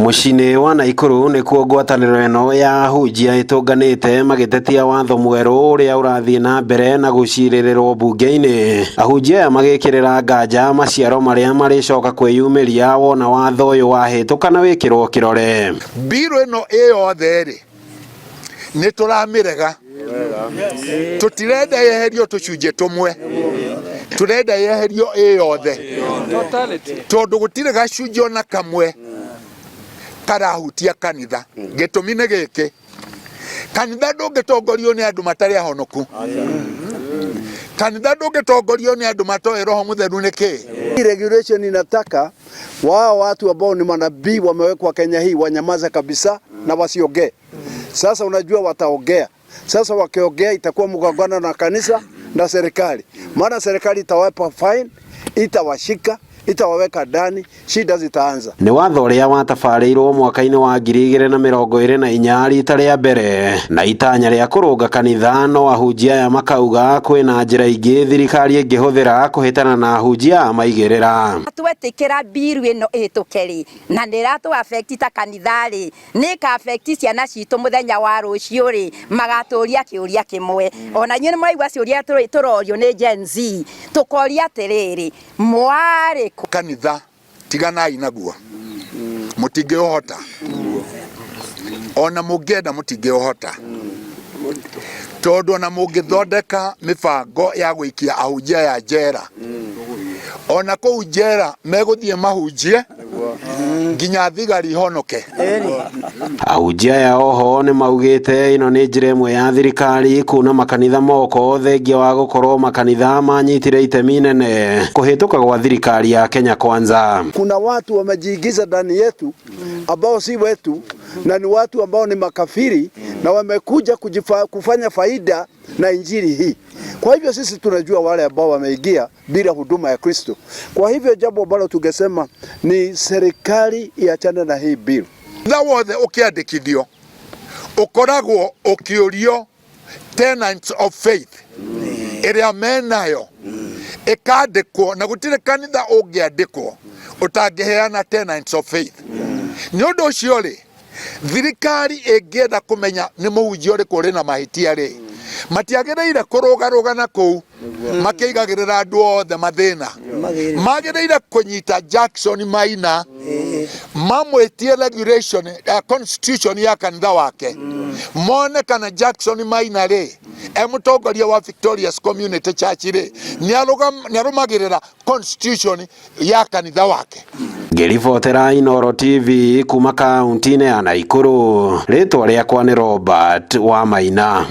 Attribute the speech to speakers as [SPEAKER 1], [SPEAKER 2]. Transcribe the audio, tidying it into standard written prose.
[SPEAKER 1] Mũciĩ-inĩ wa Naikuru nĩkuo ngwatanĩro ĩno ya ahunjia ĩtũnganĩte magĩtetia watho mwerũ ũrĩa ũrathiĩ na mbere na gũcirĩrĩrwo mbunge-inĩ. Ahunjia aya magĩkĩrĩra nganja maciaro marĩa marĩcoka kwĩyumĩria wona watho ũyũ wahĩtũka na wĩkĩrwo kĩrore.
[SPEAKER 2] Mbirũ ĩno ĩ yothe rĩ, nĩ tũramĩrega, tũtirenda yeherio tũcunjĩ tũmwe, tũrenda yeherio ĩ yothe, tondũ gũtirĩ gacunjĩ ona kamwe karahutia kanitha. Gĩtũmi nĩ gĩkĩ, kanitha ndũngĩtongorio nĩ andũ matarĩ ahonoku, kanitha ndũngĩtongorio nĩ andũ matoĩ Roho Mũtheru nĩ kĩĩ.
[SPEAKER 3] Regulation inataka wao watu ambao ni manabii wamewekwa Kenya hii wanyamaze kabisa na wasiongee. Sasa unajua wataongea. Sasa wakiongea itakuwa mgongano na kanisa na serikali, maana serikali itawapa fine, itawashika, itawaweka ndani, shida zitaanza.
[SPEAKER 1] Nĩ watho ũrĩa watabarĩirwo mwaka-inĩ wa 2024 rita rĩa mbere na itanya rĩa kũrũnga kanitha, no ahunjia aya makauga kwĩna njĩra ingĩ thirikari ĩngĩhũthĩra kũhĩtana na ahunjia a maigĩrĩra.
[SPEAKER 4] Twetĩkĩra biru ĩno ĩhĩtũke rĩ, na nĩ ĩratũ affect ta kanitha rĩ, nĩ ĩka affect ciana citũ mũthenya wa rũciũ rĩ, magatũria kĩũria kĩmwe. Ona inyuĩ nĩ mũraigua ciũria tũrorio nĩ Gen Z, tũkoria atĩrĩrĩ, mwarĩ kũ?
[SPEAKER 2] Kanitha tiganai naguo, mũtingĩũhota, ona mũngĩenda mũtingĩũhota, tondũ ona mũngĩthondeka mĩbango ya gũikia ahunjia ya njera, ona kũu njera megũthiĩ mahunjie nginya thigari ihonoke.
[SPEAKER 1] Ahunjia aya oho nĩ maugĩte ĩno nĩ njĩra ĩmwe ya thirikari kuna makanitha moko, thengia wa gũkorwo makanitha manyitire itemi inene kũhĩtũka gwa thirikari ya Kenya Kwanza.
[SPEAKER 3] Kuna watu wamejiingiza ndani yetu ambao si wetu na ni watu ambao ni makafiri na wamekuja kufanya faida na injili hii. Kwa hivyo sisi tunajua wale ambao wameingia bila huduma ya Kristo. Kwa hivyo jambo ambalo tungesema ni serikali iachane na hii bill.
[SPEAKER 2] Tha wothe ũkĩandĩkithio ũkoragwo ũkĩũrio tenants of faith ĩrĩa menayo ĩkandĩkwo, na gũtirĩ kanitha ũngĩandĩkwo ũtangĩheana tenants of faith. Nĩ ũndũ ũcio rĩ, thirikari ĩngĩenda kũmenya nĩ mũhunjia ũrĩkũ ũrĩ na mahĩtia rĩ, matiagĩrĩire kũrũgarũga na kũu makĩigagĩrĩra andũ othe mathĩna. Magĩrĩire kũnyita Jackson Maina, mamwĩtie regulation, constitution ya kanitha wake, mone kana Jackson Maina rĩ, e mũtongoria wa Victorious Community Church rĩ, nĩarũmagĩrĩra constitution ya kanitha wake.
[SPEAKER 1] Ngĩribotera Inooro TV kuma kaunti-inĩ ya Naikuru, rĩtwa rĩakwa nĩ Robert Wamaina.